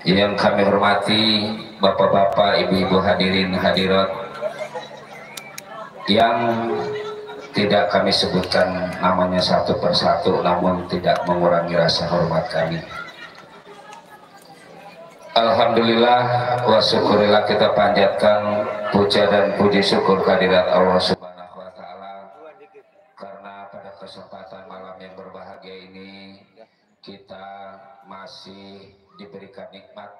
Yang kami hormati bapak-bapak, ibu-ibu hadirin hadirat yang tidak kami sebutkan namanya satu persatu, namun tidak mengurangi rasa hormat kami. Alhamdulillah wa syukurillah, kita panjatkan puja dan puji syukur kehadirat Allah Subhanahu wa Ta'ala, karena pada kesempatan malam yang berbahagia ini kita masih diberikan nikmat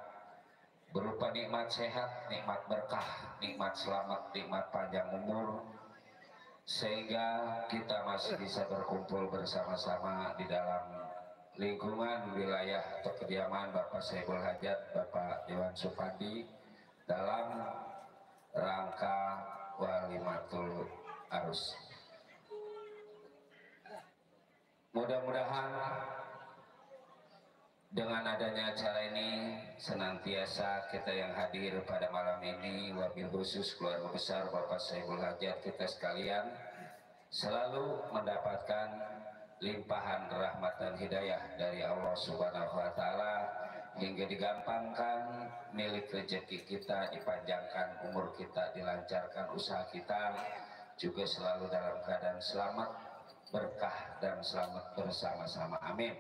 berupa nikmat sehat, nikmat berkah, nikmat selamat, nikmat panjang umur, sehingga kita masih bisa berkumpul bersama-sama di dalam lingkungan wilayah atau kediaman Bapak Saiful Hajat, Bapak Dewan Supandi, dalam rangka Walimatul Arus. Mudah-mudahan dengan adanya acara ini senantiasa kita yang hadir pada malam ini, wabil khusus keluarga besar Bapak Saiful Hajat, kita sekalian selalu mendapatkan limpahan rahmat dan hidayah dari Allah Subhanahu wa Ta'ala, hingga digampangkan milik rezeki kita, dipanjangkan umur kita, dilancarkan usaha kita, juga selalu dalam keadaan selamat, berkah dan selamat bersama-sama. Amin.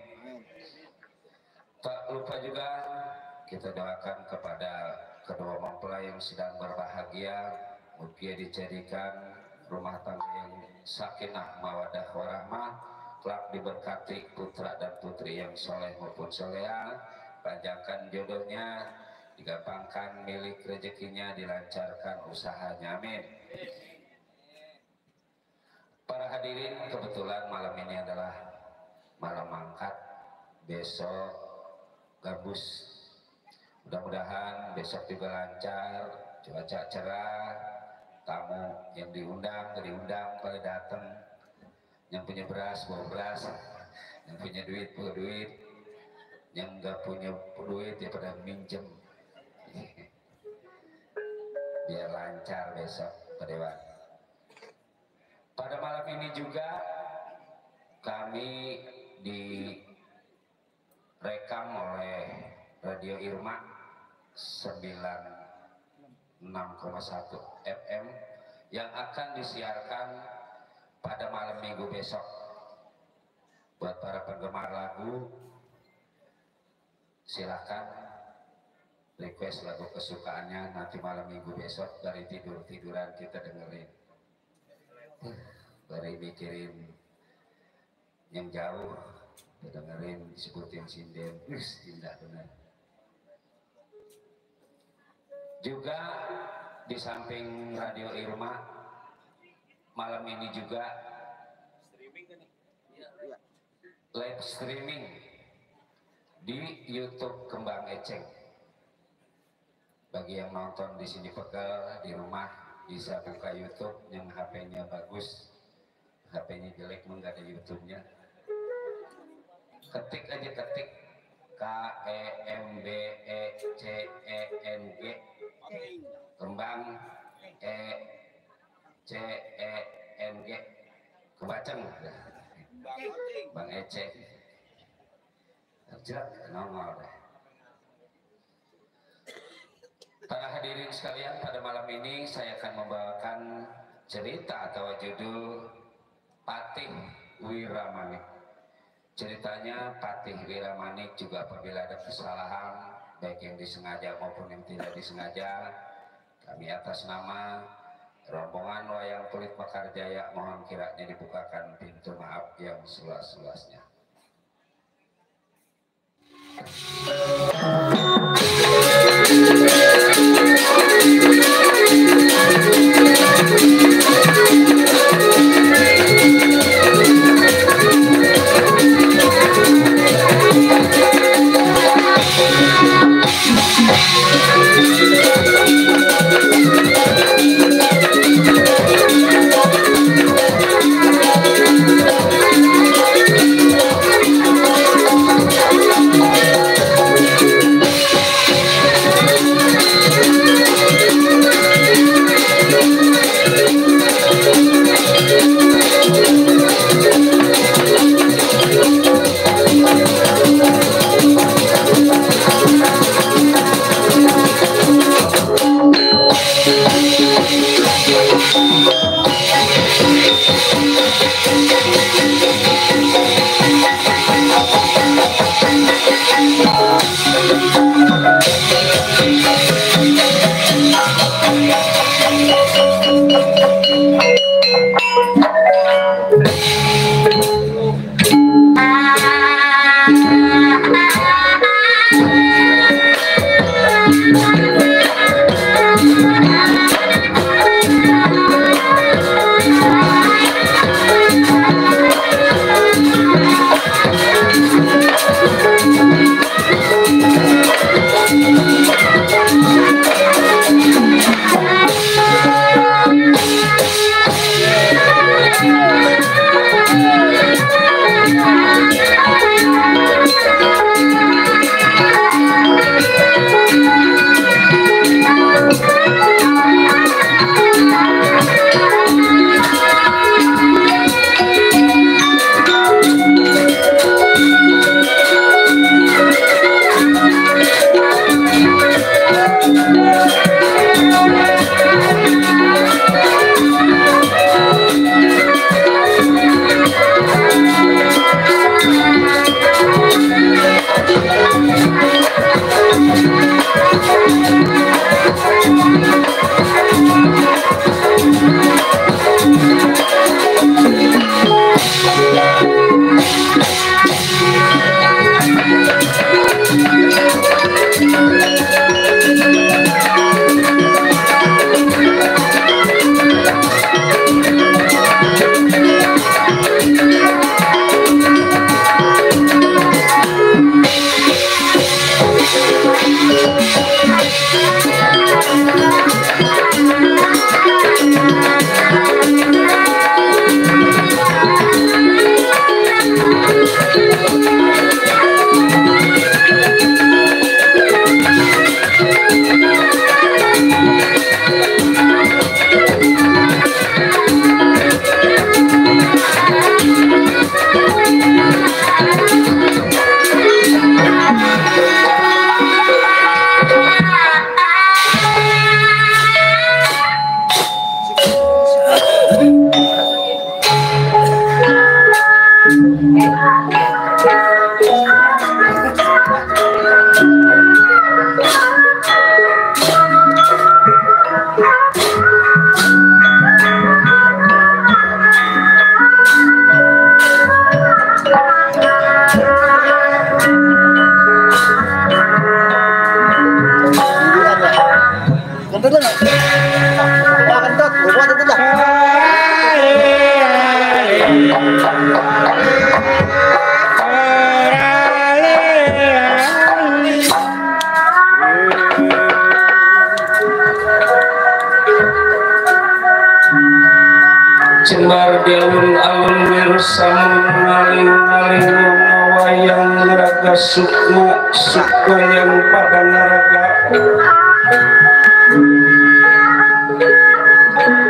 Tak lupa juga kita doakan kepada kedua mempelai yang sedang berbahagia, mudah dijadikan rumah tangga yang sakinah mawadah warahmah, kelak diberkati putra dan putri yang soleh maupun soleha, panjangkan jodohnya, digampangkan milik rezekinya, dilancarkan usahanya. Amin. Para hadirin, kebetulan malam ini adalah malam mangkat, besok gabus. Mudah-mudahan besok juga lancar, cuaca cerah, tamu yang diundang pada datang, yang punya beras bawa beras, yang punya duit bawa duit, yang nggak punya duit ya pada minjem. Biar lancar besok Pak Dewan. Pada malam ini juga kami direkam oleh Radio Irma 96,1 FM yang akan disiarkan pada malam minggu besok. Buat para penggemar lagu, silakan request lagu kesukaannya, nanti malam minggu besok dari tiduran kita dengerin. Dari mikirin yang jauh, dengerin disebutin sinden, indah benar. Juga di samping Radio Irma, malam ini juga live streaming di YouTube Kembang Eceng. Bagi yang nonton di sini pegel di rumah, bisa buka YouTube. Yang HP-nya bagus, HP-nya jelek nggak ada YouTube-nya, ketik aja, ketik KEMBECENG Kembang ECENG, kebaceng Bang Eceng, jelas nongol deh. Para hadirin sekalian, pada malam ini saya akan membawakan cerita atau judul Patih Wiramanik. Ceritanya Patih Wiramanik juga apabila ada kesalahan, baik yang disengaja maupun yang tidak disengaja, kami atas nama rombongan Wayang Kulit Mekarjaya mohon kiranya dibukakan pintu maaf yang seluas-luasnya. Cembar di alun-alun wirsamun ngaling-ngaling wayang raga sukma yang pada naraga.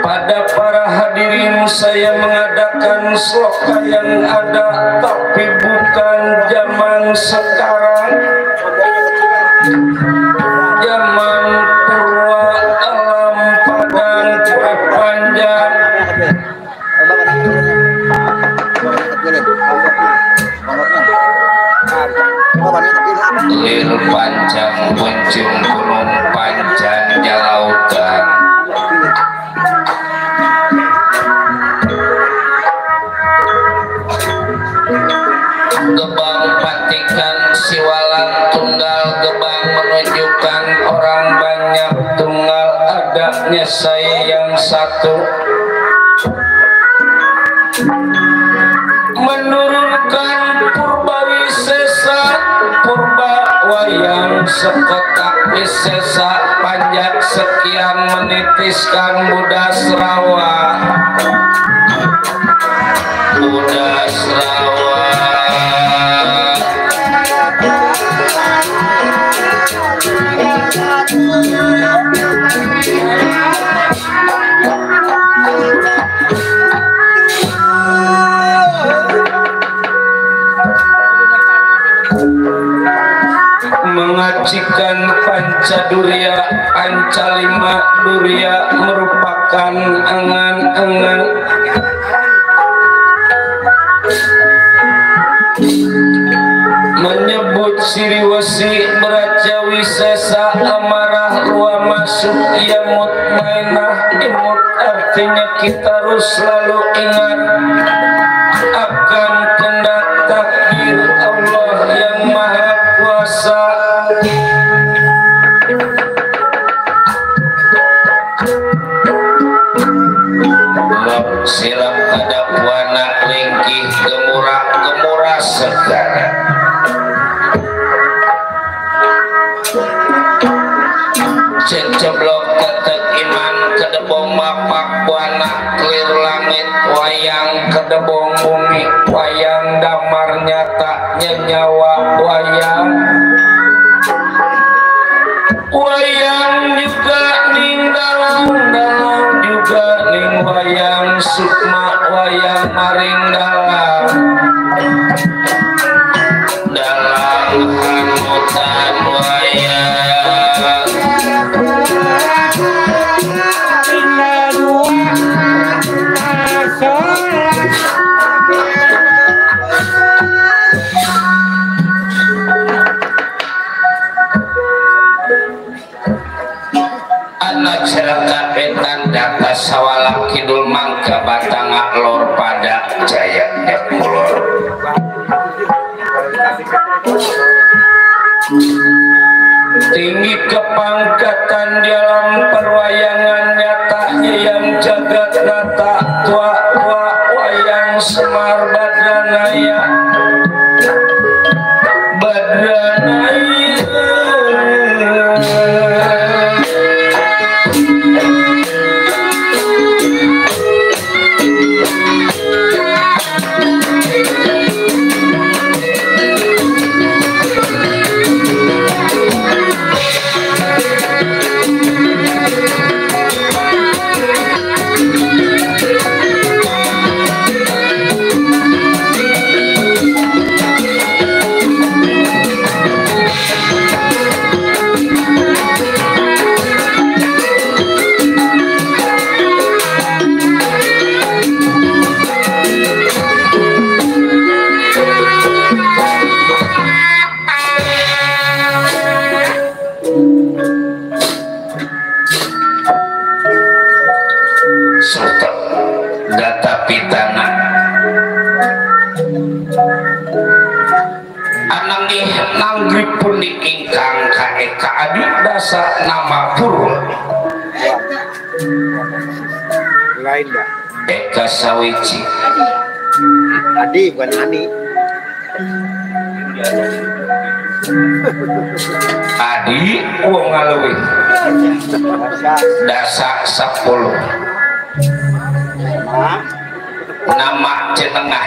Pada para hadirin saya mengadakan sloka yang ada tapi bukan zaman sekarang, zaman purwa alam padang kue panjang. Lir panjang kunjung gunung panjang jalautan. Gebang patikan siwalan tunggal, gebang menunjukkan orang banyak tunggal, adanya saya yang satu. Menurunkan purba wisesa, purba wayang sekotak wisesa, panjat sekian menitiskan Buddha Serawa. Buddha Serawa mengajikan Pancadurya, Pancalima Durya merupakan angan-angan menyebut siriwesi beraja wisesa amarah luar masuk ia mutmainah imut artinya kita harus selalu ingat akan kehendak takdir Allah yang maha kuasa. Silap hadap wana lingkih gemurah segala ceblok ketek iman kedebong mapak wana clear langit wayang kedebong bumi wayang damar nyata nyawa wayang juga ning dalam juga ning wayang sukma wayang maring dalam hanutan wayang anak serta petan data sawalak kidul mangga batanga lor pada jaya kulor tinggi kepangkatan dalam perwayangan nyatanya yang jagat rata tua wayang Semar Badranaya data pitana anangih nanggri pun ingkang kaeka adi dasa nama purwa Lain dah. Eka Sawiji. Adi bukan Ani. Adi wong ngaleuwih. Dasa 10. Nama jenengah.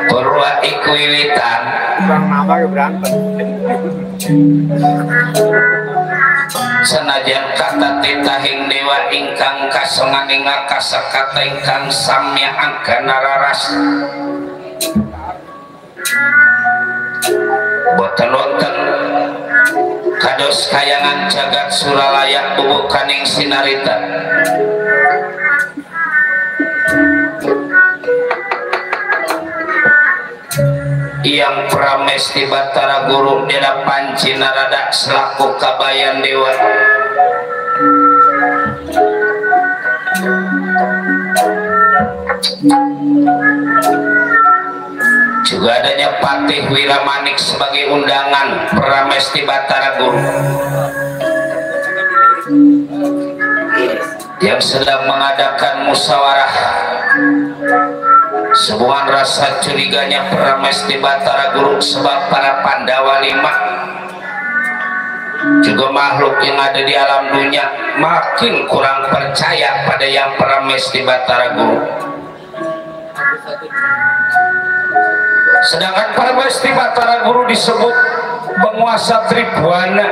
Purwa iku wiwitan. Bang nama berantem. Senajan kata titahing dewa ingkang kasenganing ngakasakata ingkang samya agana raras boten wonten kados kayangan jagat Suralaya bubukaning sinarita yang pramesti Batara Guru Deda Panci Narada selaku kabayan dewa juga adanya Patih Wiramanik sebagai undangan pramesti Batara Guru yang sedang mengadakan musyawarah sebuah rasa curiganya pramesti Batara Guru sebab para Pandawa 5 juga makhluk yang ada di alam dunia makin kurang percaya pada yang pramesti Batara Guru. Sedangkan pramesti Batara Guru disebut penguasa Tribuana.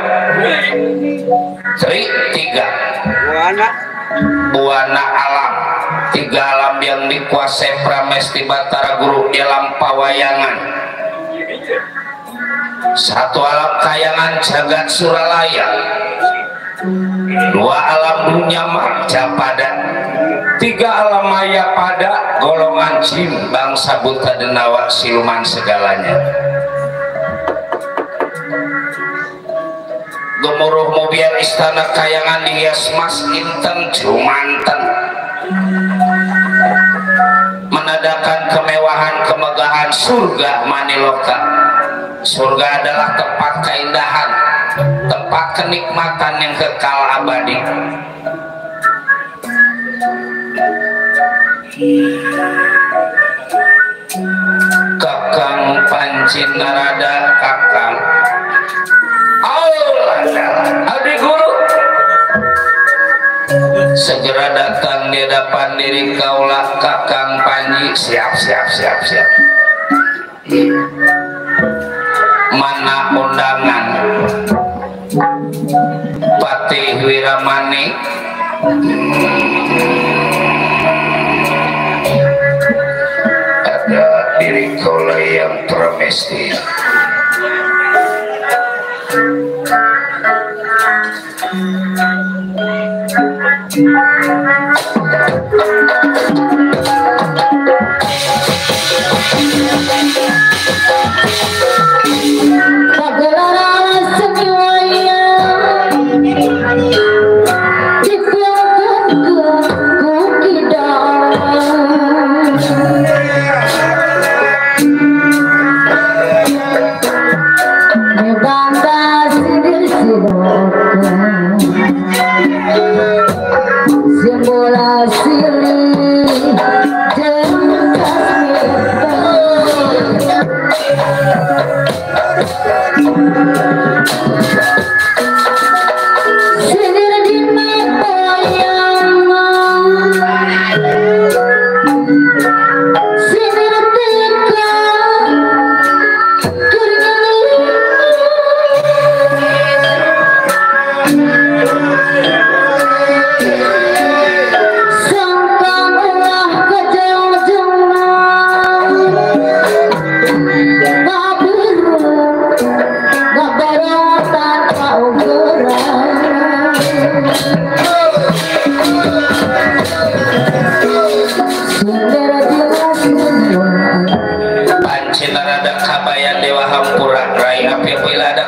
Tri 3 buana alam, 3 alam yang dikuasai pramesti Batara Guru dalam pawayangan. 1 alam kayangan jagat Suralaya, 2 alam dunia Marjapada, 3 alam maya pada golongan jin bangsa buta denawa siluman segalanya. Gemuruh mobil istana kayangan dihias emas inten jumanten menandakan kemewahan kemegahan surga Maniloka. Surga adalah tempat keindahan, tempat kenikmatan yang kekal abadi. Kakang Panci Narada, Kakang Adi Guru segera datang di hadapan diri kaulah Kakang Panji. Siap. Mana undangan Patih Wiramanik? Ada diri kaulah yang pramesti.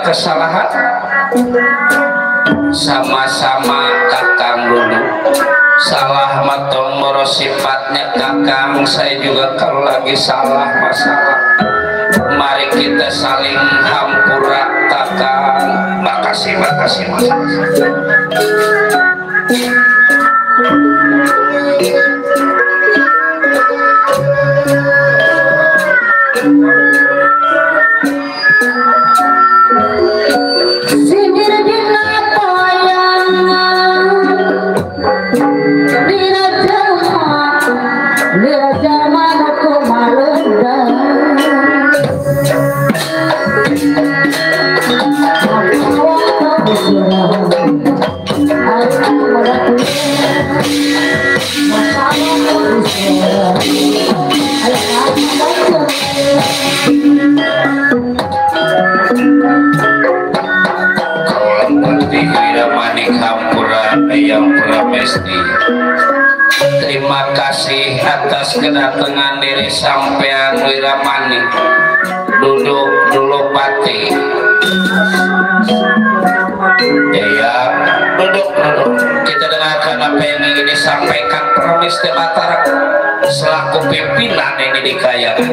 Kesalahan sama-sama Kakang dulu salah matong moro sifatnya Kakang, saya juga kalau lagi salah masalah mari kita saling hampura Kakang, maka makasih, makasih, makasih. Terima kasih atas kedatangan diri sampean Wiramani. Duduk dulu Pati. Ya, duduk. Kita dengarkan apa yang ingin disampaikan Pramesti Batara selaku pimpinan ini di Kayangan.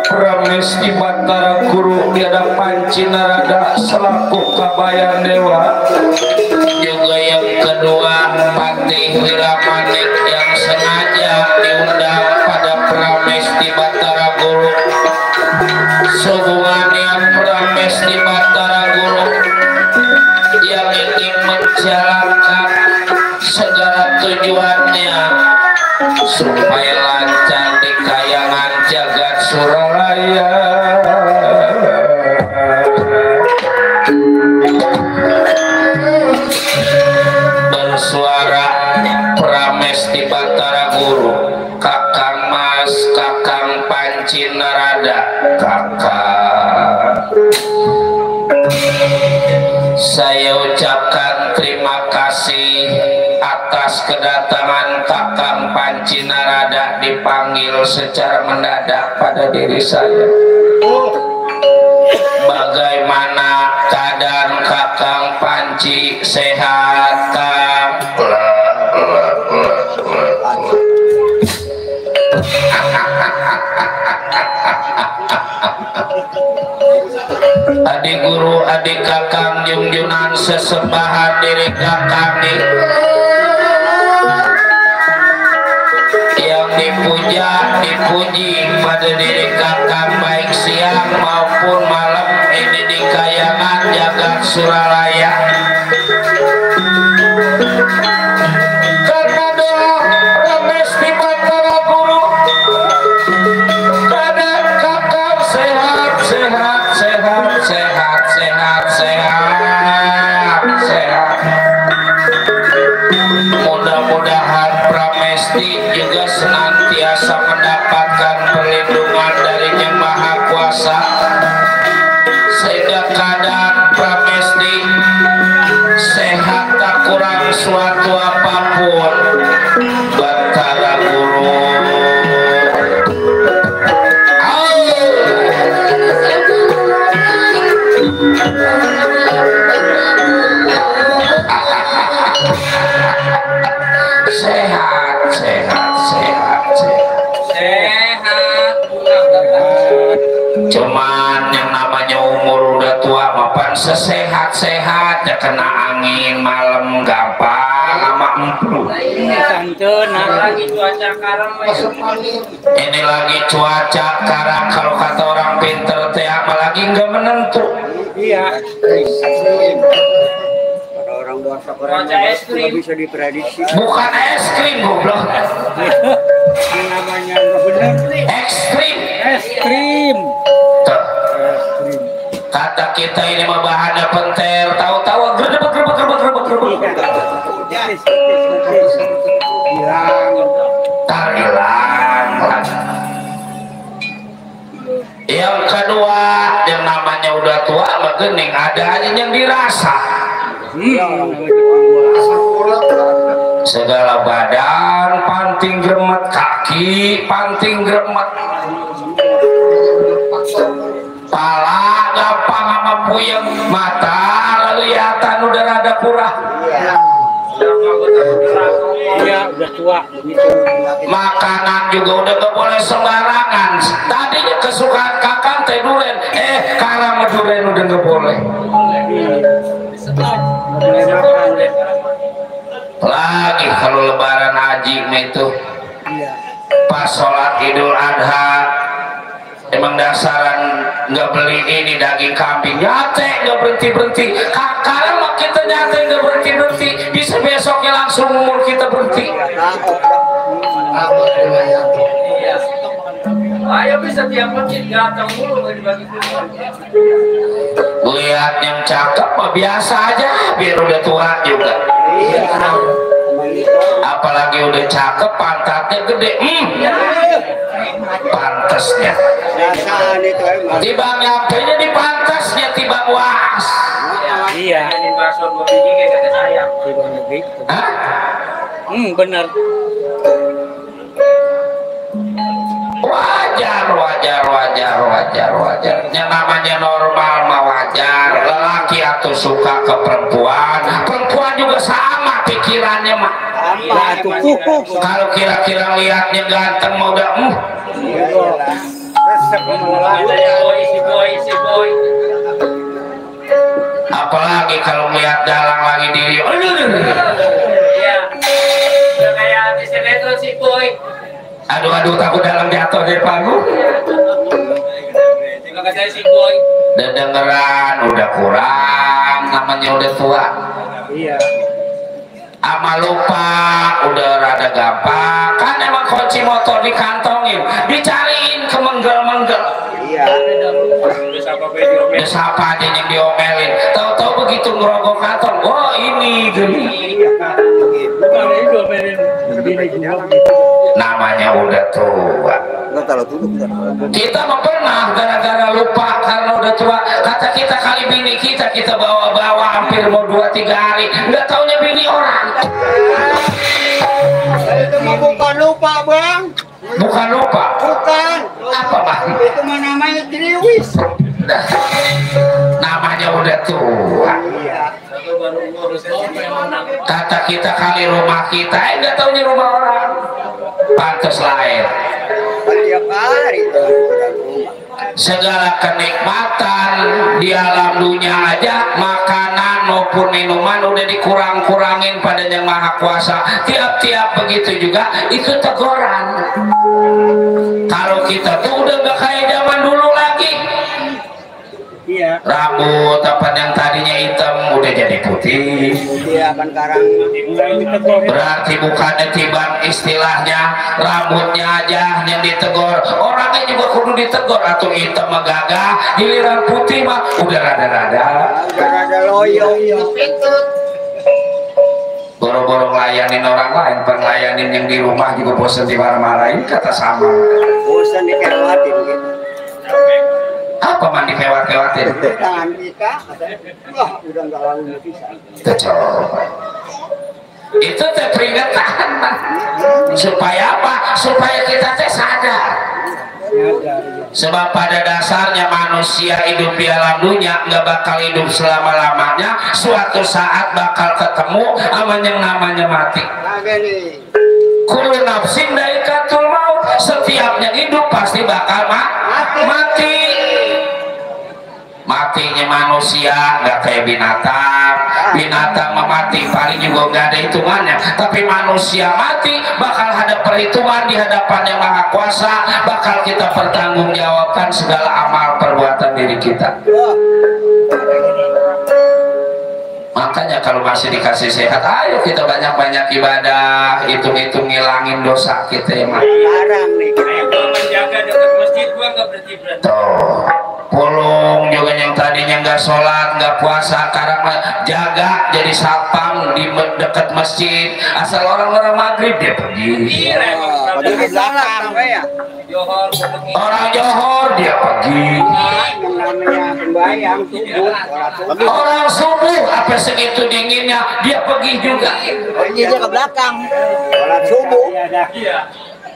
Pramesti Batara Guru Tiada Pancinarada selaku Kabayan Dewa, juga yang kedua Patih Wiramanik yang sengaja diundang pada Pramesti Batara Guru supaya lancar di kayangan jagat Suralaya. Bersuara prames di Batara Guru, Kakang Mas, Kakang Panci Narada, Kakak. Saya ucapkan terima kasih atas kedatangan Kakang Panci Narada dipanggil secara mendadak pada diri saya. Bagaimana keadaan Kakang Panci, sehat Kang? Adik guru, adik kakang junjunan sesembahan diri kakang nih yang dipuja, dipuji pada diri kakang baik siang maupun malam ini di kayangan jagat Suralaya. Karena doa rames di Batara Guru, karena kakang sehat, sehat, sehat, sehat, sehat, sehat, sehat. Mudah-mudahan Pramesti juga senantiasa mendapatkan perlindungan dari Yang Maha Kuasa, sehingga keadaan Pramesti sehat tak kurang suatu apapun. Batara Guru. Sehat, sehat, sehat, sehat. Cuman yang namanya umur udah tua mapan sesehat-sehat ya kena angin malam gampang sama empuk. Ini lagi cuaca karang, kalau kata orang pinter teh lagi nggak menentu. Iya. Orang dewasa nggak bisa diprediksi. Bukan es krim goblok. Ini namanya nggak benar. Ekstrim. Es krim. Tuh. Kata kita ini mah bahannya penter, tahu-tahu gerebek. Hilang. Tar hilang. Yang kedua, yang namanya udah tua mah gening, ada aja yang dirasa. Segala badan panting gremet, kaki panting gremet, pala gampang sama puyeng, mata leliatan udah rada kurang. Iya, udah tua. Makanan juga udah gak boleh sembarangan. Tadinya kesukaan kakang teh duren, karang duren udah gak boleh. Lagi kalau lebaran haji itu pas sholat Idul Adha emang dasaran nggak beli ini daging kambing nyate nggak berhenti karena mah kita nyate nggak berhenti bisa besoknya langsung umur kita berhenti. Ayo bisa tiap masjid datang mulu dibagi lihat yang cakep mah biasa aja biar udah tua juga. Apalagi udah cakep pantatnya gede, pantasnya tiba nyampenya di pantasnya tiba was. Iya. Benar. Wajar. Yang namanya normal mah wajar. Lelaki atau suka ke perempuan juga sama pikirannya mah. Kalau kira-kira lihatnya ganteng mau udah apalagi kalau melihat dalang lagi diri aduh takut dalam jatuh dari panggung. Dengeran udah kurang, namanya udah tua. Iya. Ama lupa udah rada gampang kan emang kunci motor dikantongin, dicariin ke menggel-menggel. Iya. Siapa aja yang diomelin, tahu-tahu begitu ngerogok kantong, oh ini gini. Namanya udah tua. Kita mah pernah gara-gara lupa karena udah tua, kata kita kali bini kita bawa-bawa hampir mau 2-3 hari, nggak taunya bini orang. Itu mah bukan lupa, Bang. Bukan lupa. Bukan. Apa, Bang? Itu mah namanya jeriwis. Namanya udah tua. Iya. Kata kita kali rumah kita, nggak taunya rumah orang. Pantes lain. Tiap hari itu rumah. Segala kenikmatan di alam dunia aja, makanan maupun minuman udah dikurang-kurangin pada Yang Maha Kuasa. Tiap-tiap begitu juga itu teguran. Kalau kita tuh udah gak kayak zaman dulu lagi. Iya. Rambut apa yang tadinya hitam udah jadi putih. Iya kan karang. Berarti bukannya tiban istilahnya rambutnya aja yang ditegur, orangnya juga kudu ditegur. Atau hitam mah gagah, giliran putih mah udah rada-rada. Udah ada loyo. Boro-boro ngelayanin orang lain, pengelayanin yang di rumah juga bosan dimarah-marahin, kata sama. Bosan dikewatin gitu. Apa mandi kewat-kewatin? Tangan kita, wah udah nggak lalu bisa. Coba. Itu teh peringatan, supaya apa? Supaya kita teh sadar. Sebab pada dasarnya manusia hidup di alam dunia nggak bakal hidup selama-lamanya. Suatu saat bakal ketemu sama yang namanya mati. Kullu nafsin dha'iqatul maut. Setiap yang hidup pasti bakal mati. Matinya manusia nggak kayak binatang. Binatang mati paling juga nggak ada hitungannya. Tapi manusia mati bakal ada perhitungan di hadapan Yang Maha Kuasa. Bakal kita pertanggungjawabkan segala amal perbuatan diri kita. Makanya kalau masih dikasih sehat, ayo kita banyak-banyak ibadah, hitung-hitung ngilangin dosa kita ya, Mak. Sekarang nih kita menjaga dekat masjid gua nggak berarti. Tuh, pulung juga yang tadinya nggak sholat, nggak puasa, sekarang jaga jadi satpam di dekat masjid. Asal orang-orang maghrib dia pergi. di belakang ya. Orang Johor dia pergi. Yang namanya pembayang subuh, Orang subuh apa segitu dinginnya dia pergi juga. oh ini dia ke belakang. Sholat subuh. Iya.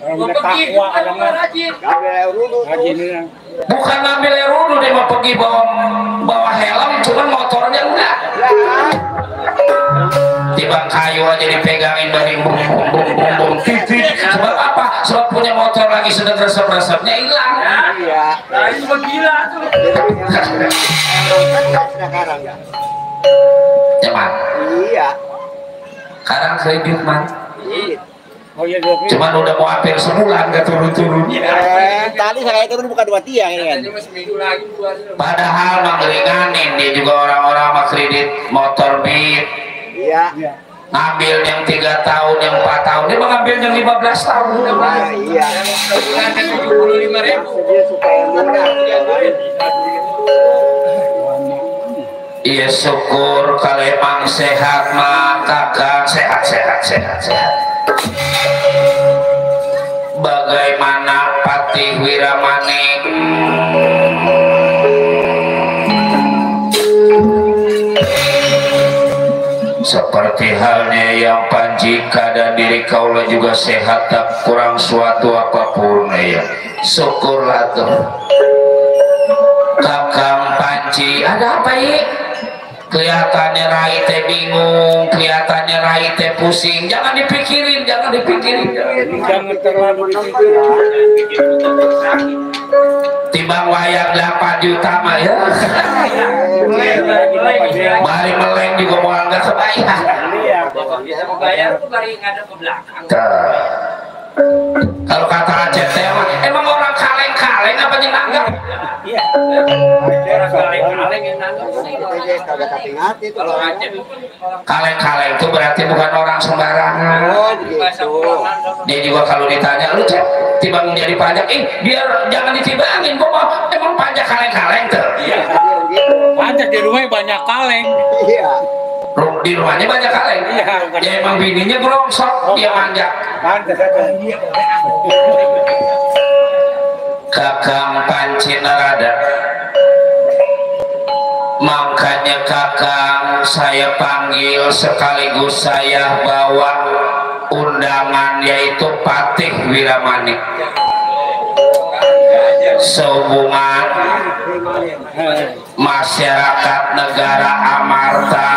Gua pergi Ambil rudu. Bukan ngambil air wudhu, dia mau pergi bawa helm, cuman motornya enggak. Tibang kayu aja dipegangin dari bum titik. Sebab apa? Sebab punya motor lagi sedang resep-resepnya hilang. Iya. Nah, itu gila tuh. Sekarang ya. Ya, Man. Iya. Sekarang kredit, Man. Iya. Oh iya, Cuman udah mau hampir sebulan gak turun-turun. Tadi saya itu bukan 2 tiang ini kan. seminggu lagi gua. Padahal mengeringanin dia juga orang-orang sama kredit motor Beat. Iya. Ngambil yang 3 tahun, yang 4 tahun, dia mengambil yang 15 tahun. Nah, iya. Sebulan 75.000. Dia supaya murah. Iya syukur kalau emang sehat mah kakak sehat. Bagaimana Patih Wiramanik? Seperti halnya yang Panjika dan diri kaulah juga sehat, tak kurang suatu apapun ya. Syukurlah tuh. Kakang Panji, ada apa ini? Kelihatannya Rai teh bingung, kelihatannya Rai teh pusing. Jangan dipikirin. Jangan terlalu Timbang wayang 8 juta mah ya. Bari meleng juga mau nggak kebayang. bisa membayar tuh bari ngadep ke belakang. Kalau kata Aceh teh emang orang kaleng-kaleng apa nyenanggap? Iya. Orang kaleng-kaleng kaleng yang nanggung. Kagak kapingat itu. Kalau Aceh Kaleng-kaleng itu berarti bukan orang sembarangan. Oh gitu. Dia juga kalau ditanya, lu cek timbang jadi pajak, biar jangan ditibangin, kok mau emang pajak kaleng-kaleng tuh. iya. Gitu. Pajak di rumahnya banyak kaleng. Iya. Di rumahnya banyak kaleng. Iya, Ya emang bininya gerongsok, dia manja. Pantes aja. Kakang Panci Narada, makanya kakang saya panggil sekaligus saya bawa undangan, yaitu Patih Wiramanik, sehubungan masyarakat negara Amarta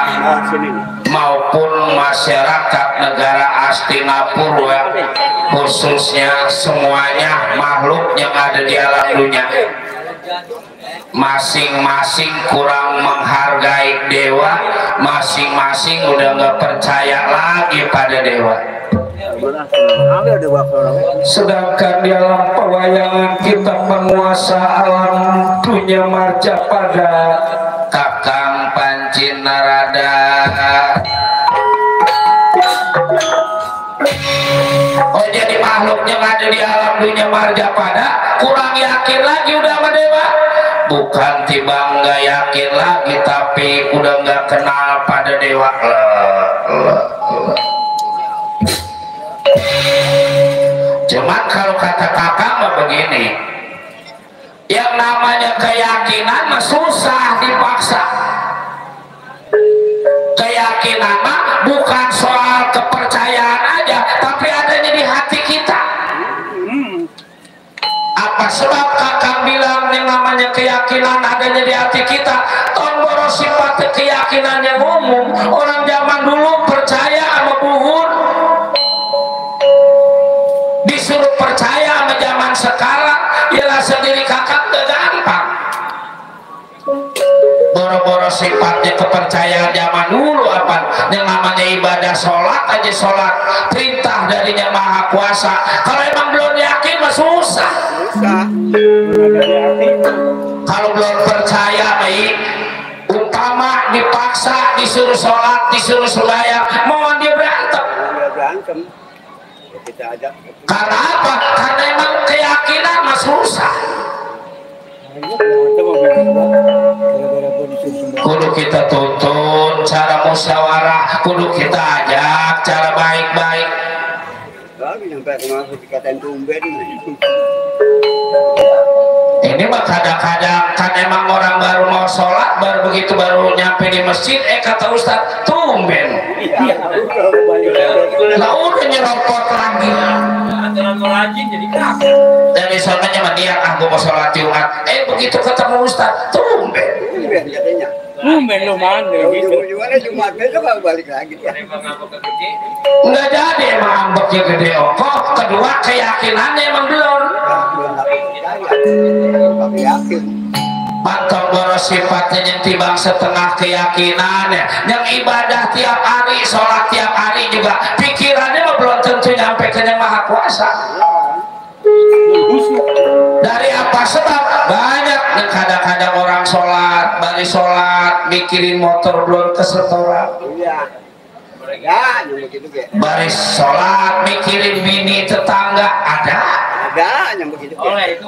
maupun masyarakat negara Astinapura, khususnya semuanya makhluk yang ada di alam dunia, masing-masing kurang menghargai dewa, masing-masing udah nggak percaya lagi pada dewa. Sedangkan di alam pewayangan kita penguasa alam dunia marja pada Kakang Panci Narada. Oh, jadi makhluk yang ada di alam dunia marja pada kurang yakin lagi udah sama dewa. Bukan timbang nggak yakin lagi, tapi udah nggak kenal pada dewa. Cuman kalau kata kakak mah begini, yang namanya keyakinan mah susah dipaksa. Keyakinan mah bukan soal kepercayaan aja, tapi adanya di hati kita. Apa sebab kakak bilang yang namanya keyakinan adanya di hati kita? Tomboro sifat keyakinan yang umum. Orang zaman dulu percaya sama buhur, disuruh percaya sama zaman sekarang, ialah sendiri kakak gak gampang. Boro-boro sifatnya kepercayaan zaman dulu apa? Yang namanya ibadah sholat aja, sholat perintah darinya Maha Kuasa. Kalau emang belum yakin mah susah. Kalau belum percaya baik, umpama dipaksa disuruh sholat, disuruh sembahyang, mohon dia berantem. Karena apa? Karena emang keyakinan mah susah. Kudu kita tuntun cara musyawarah, kudu kita ajak cara baik-baik. Ini mah kadang-kadang kan emang orang baru mau sholat, baru begitu baru nyampe di masjid, kata Ustadz tumben. Lah udah nyerempot lagi. aturan rajin jadi kafir. Dari sononya mah dia gue mau sholat Jumat, begitu ketemu Ustadz tumben. Katanya. Tumben lu man gitu. Ujung-ujungnya Jumat besok kalau balik lagi. Emang ngambek ke gede. Nggak jadi emang ambeknya gede kok. Kedua keyakinannya emang belum. Belum percaya. Tapi yakin. Mantap boros sifatnya yang timbang setengah keyakinannya, yang ibadah tiap hari, sholat tiap hari juga pikirannya belum tentu nyampe ke Yang Maha Kuasa. Dari apa sebab? Banyak yang kadang-kadang orang sholat, balik sholat mikirin motor belum kesetoran. Iya. Ya, yang begitu ya. Balik sholat mikirin bini tetangga ada. Ada yang begitu. Oleh itu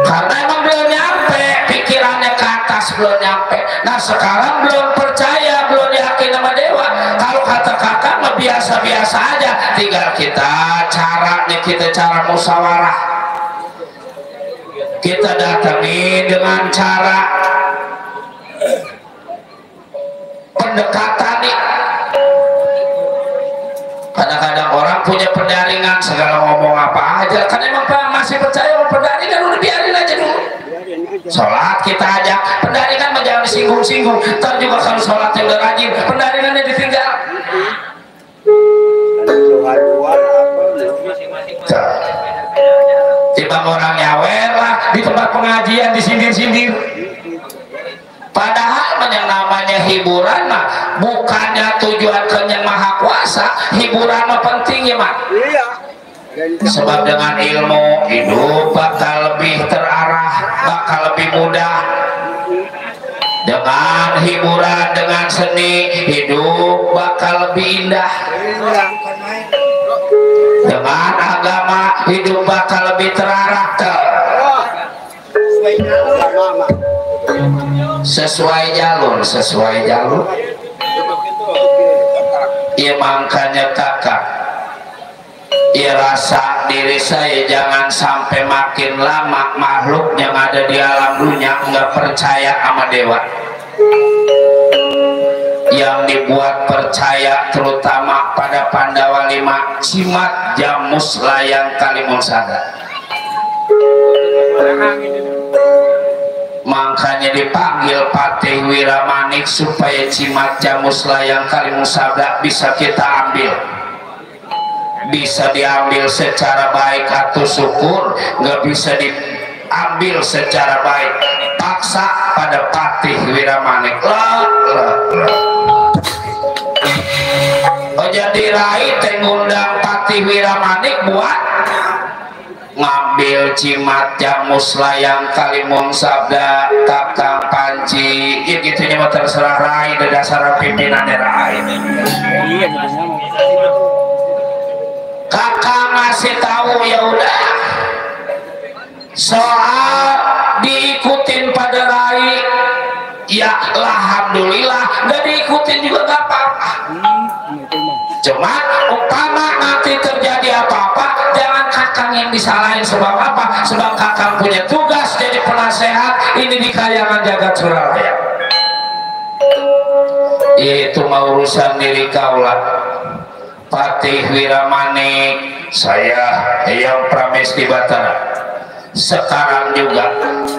Karena emang belum nyampe, pikirannya ke atas belum nyampe. Nah sekarang belum percaya, belum yakin sama dewa. Kalau kata kakak mah biasa-biasa aja, tinggal kita cara musyawarah. Kita datangi dengan cara pendekatan nih. Kadang-kadang orang punya pendaringan segala ngomong apa aja, kan emang masih percaya sama pendaringan, udah biarin aja dulu. Sholat kita ajak, pendaringan mah jangan disinggung-singgung. Ntar juga kalau sholatnya udah rajin, pendaringannya ditinggal. Timbang orang nyawer lah di tempat pengajian disindir-sindir. Padahal yang namanya hiburan mah bukannya tujuan ke Yang Maha Kuasa, hiburan mah penting ya mak. Iya. sebab dengan ilmu hidup bakal lebih terarah, bakal lebih mudah. Dengan hiburan, dengan seni, hidup bakal lebih indah. Dengan agama, hidup bakal lebih terarah. Sesuai jalur, sesuai jalur. Ya makanya kakak, ya rasa diri saya jangan sampai makin lama makhluk yang ada di alam dunia nggak percaya sama dewa. Yang dibuat percaya terutama pada Pandawa 5, Cimat, Jamus, Layang, Kalimun Sada. Makanya dipanggil Patih Wiramanik supaya Cimat, Jamus, Layang, Kalimun Sada bisa kita ambil, bisa diambil secara baik atau syukur. Nggak bisa diambil secara baik, paksa pada Patih Wiramanik. Oh, jadi Rai ngundang Patih Wiramanik buat ngambil Cimat, Jamus, Layang, Kalimun Sabda, Kakang Panci. Ya gitu mah terserah Rai, dasar pimpinannya Rai. Iya gitu. Kakang ngasih tahu ya udah, soal diikutin pada Rai, ya alhamdulillah. Nggak diikutin juga gak apa-apa. Cuma umpama nanti terjadi apa-apa, jangan kakang yang disalahin. Sebab apa? Sebab kakang punya tugas jadi penasehat ini di Kayangan Jagat Suralaya. Itu mau urusan diri kaulah. Patih Wiramanik, saya yang Prames di Batara sekarang juga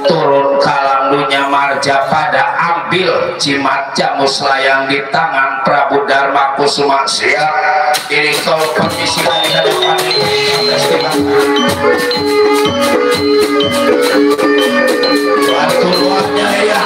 turun kalam dunia marja pada ambil Cimat, Jamus, Layang di tangan Prabu Dharma Kusuma. Siap ini kau permisi dari hadapan bantu luarnya ya.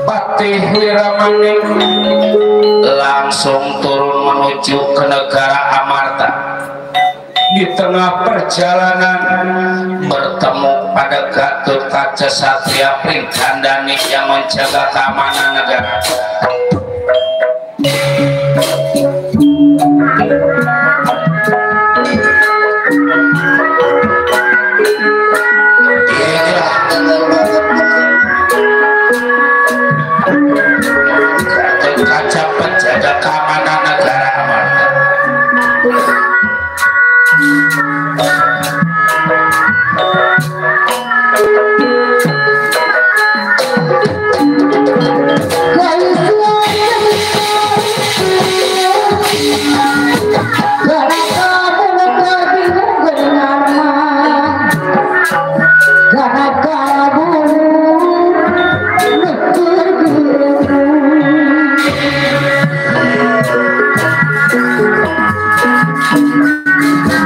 Patih Wiramanik langsung turun menuju ke negara Amarta. Di tengah perjalanan bertemu pada Gatot Kaca Satria Pringgandani yang menjaga keamanan negara. Gatot Kaca penjaga keamanan negara Amarta.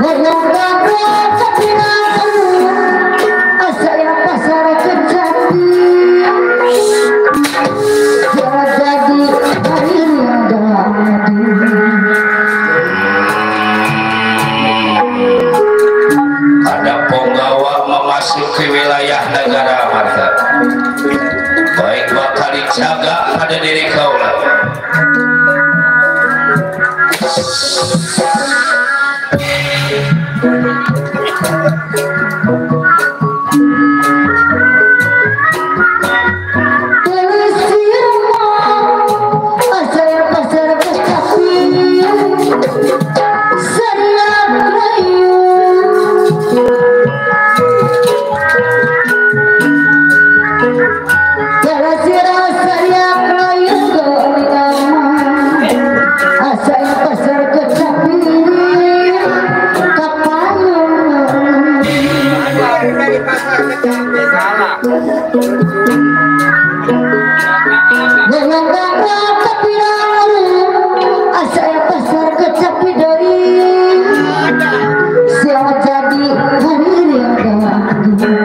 Go, go, go, go.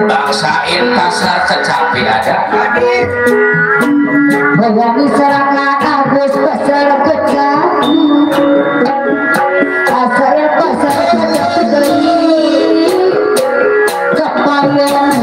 Bangsain pasar kecapi ada. Bayani serangan Agus pasar kecapi. Asal pasar kecapi dari kepayan.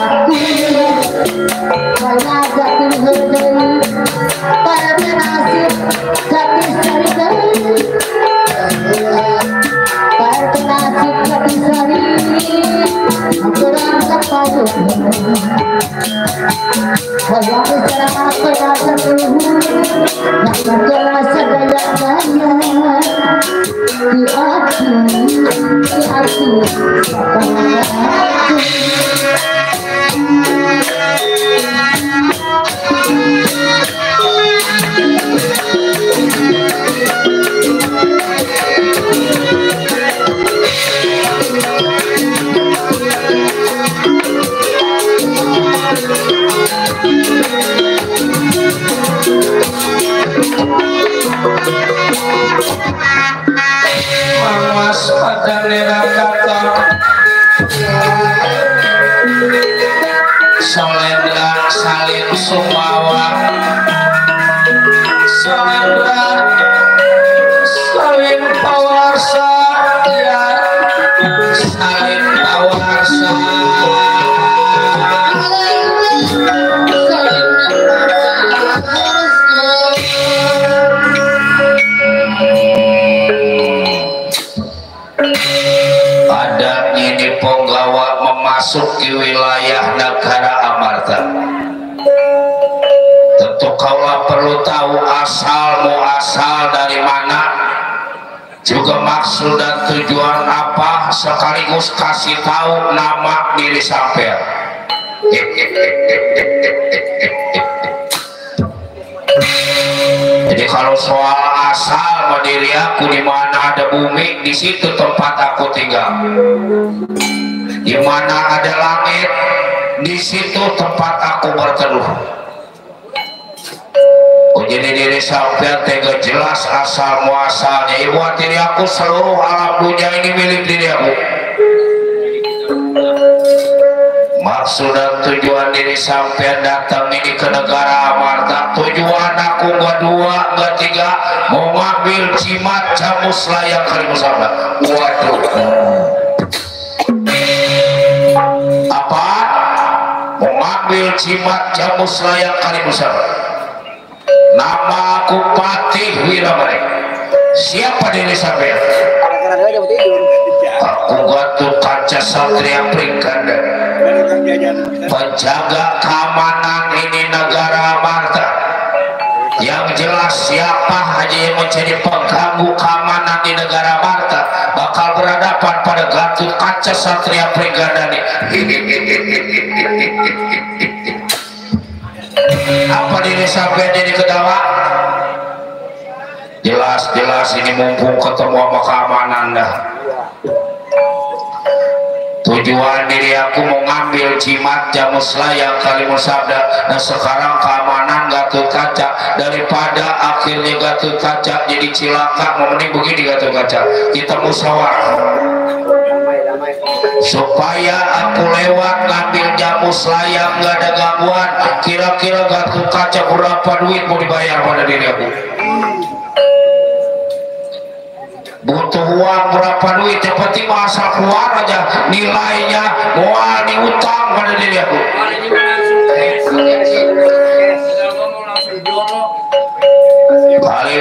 Aku Banyak jatuh hudun pada nasib jatuh sari-sari pada nasib jatuh sari kurang terpadu Bayang bersama pada seluruh yang berjelas sedaya-daya di hati Mas pada kata Solendra salin sumawa Solendra salin pawarsa ya salin pawarsa Penggawa memasuki wilayah negara Amarta. Tentu kaulah perlu tahu asal muasal dari mana, juga maksud dan tujuan apa, sekaligus kasih tahu nama diri sampean. Jadi kalau soal asal diri aku, di mana ada bumi, di situ tempat aku tinggal. Di mana ada langit, di situ tempat aku berteduh. Oh, jadi diri sampean tega jelas asal muasalnya. Ibu diri aku, seluruh alam dunia ini milik diri aku. Maksud dan tujuan diri sampean datang ini ke negara Amarta, tujuan aku nggak dua, nggak tiga, mau ngambil jimat jamus layak kalimus sabda. Waduh. Apa? Mau ngambil jimat jamus layak kalimus sabda. Nama aku Patih Wirabari. Siapa diri sampean? Aku Gatot Kaca Satria Pringkanda, penjaga keamanan ini negara Amarta. Yang jelas siapa aja yang menjadi pengganggu keamanan di negara Amarta bakal berhadapan pada Gatot Kaca Satria Pringkanda ini. Apa diri sampai jadi kedawa? Jelas-jelas ini mumpung ketemu sama keamanan dah. Tujuan diri aku mau ngambil jimat jamus layak kalimus sabda. Nah sekarang keamanan Gatot Kaca, daripada akhirnya Gatot Kaca jadi cilaka, mau mending begini Gatot Kaca, kita musyawarah supaya aku lewat ngambil jamus layak nggak ada gangguan. Kira-kira Gatot Kaca berapa duit mau dibayar pada diri aku? Butuh uang berapa duit, yang penting asal keluar aja nilainya, mual diutang pada diri aku. Kali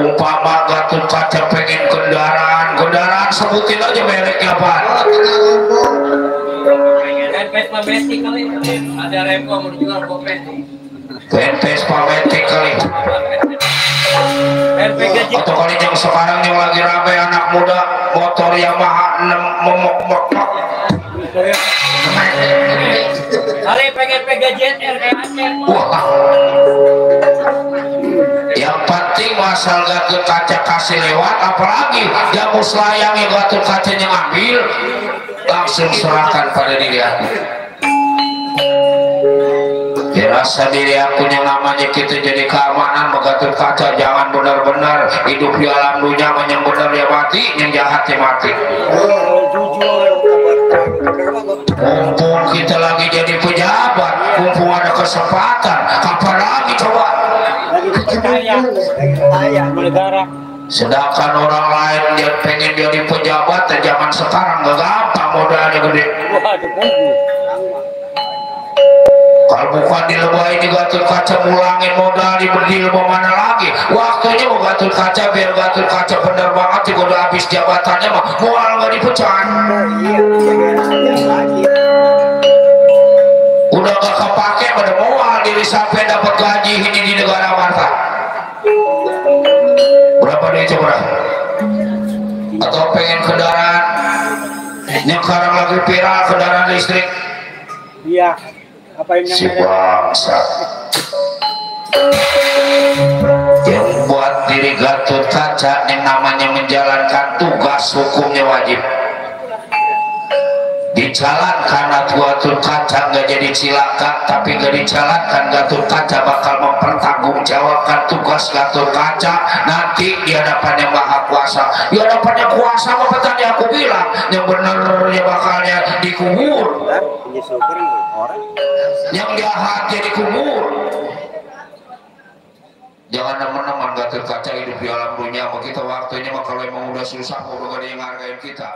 umpama Gatot Kaca pengen kendaraan sebutin aja mereknya apa. Vespa Matic kali, ada Remco mau dijual Matic. Vespa Matic kali. Atau kali yang sekarang yang lagi rame anak muda motor Yamaha memok-mok. Kali pengen pegang JR kayak Aceh. Wah. Yang penting masal Gatot Kaca kasih lewat, apalagi jamus layang yang Gatot Kacanya ngambil, langsung serahkan pada diri aku. Dirasa diri aku yang namanya kita jadi keamanan Gatot Kaca, jangan benar-benar hidup di alam dunia, yang benar ya mati, yang jahat ya mati. Mumpung kita lagi jadi pejabat, mumpung ada kesempatan, kapan lagi coba? Sedangkan orang lain dia pengen jadi pejabat, zaman sekarang gak gampang, modalnya gede. kalau bukan dilebahin di Gatot Kaca mulangin modal diberi mau mana lagi waktunya mau Gatot Kaca biar Gatot Kaca bener banget juga udah habis jabatannya mah mual nggak dipecat udah gak kepake pada mual diri sampai dapat gaji ini di negara Marta berapa duit coba atau pengen kendaraan yang sekarang lagi viral kendaraan listrik Iya. Apa yang si bangsa yang buat diri Gatot Kaca yang namanya menjalankan tugas hukumnya wajib dijalankan Gatot Kaca nggak jadi cilaka tapi nggak dijalankan Gatot Kaca bakal mempertanggungjawabkan tugas Gatot Kaca nanti di hadapan yang maha kuasa di hadapan yang kuasa apa tadi aku bilang yang bener ya bakalnya dikubur yang jahat jadi kubur jangan teman-teman Gatot Kaca hidup di alam dunia kita waktunya mah kalau emang udah susah udah gak ada yang ngargain kita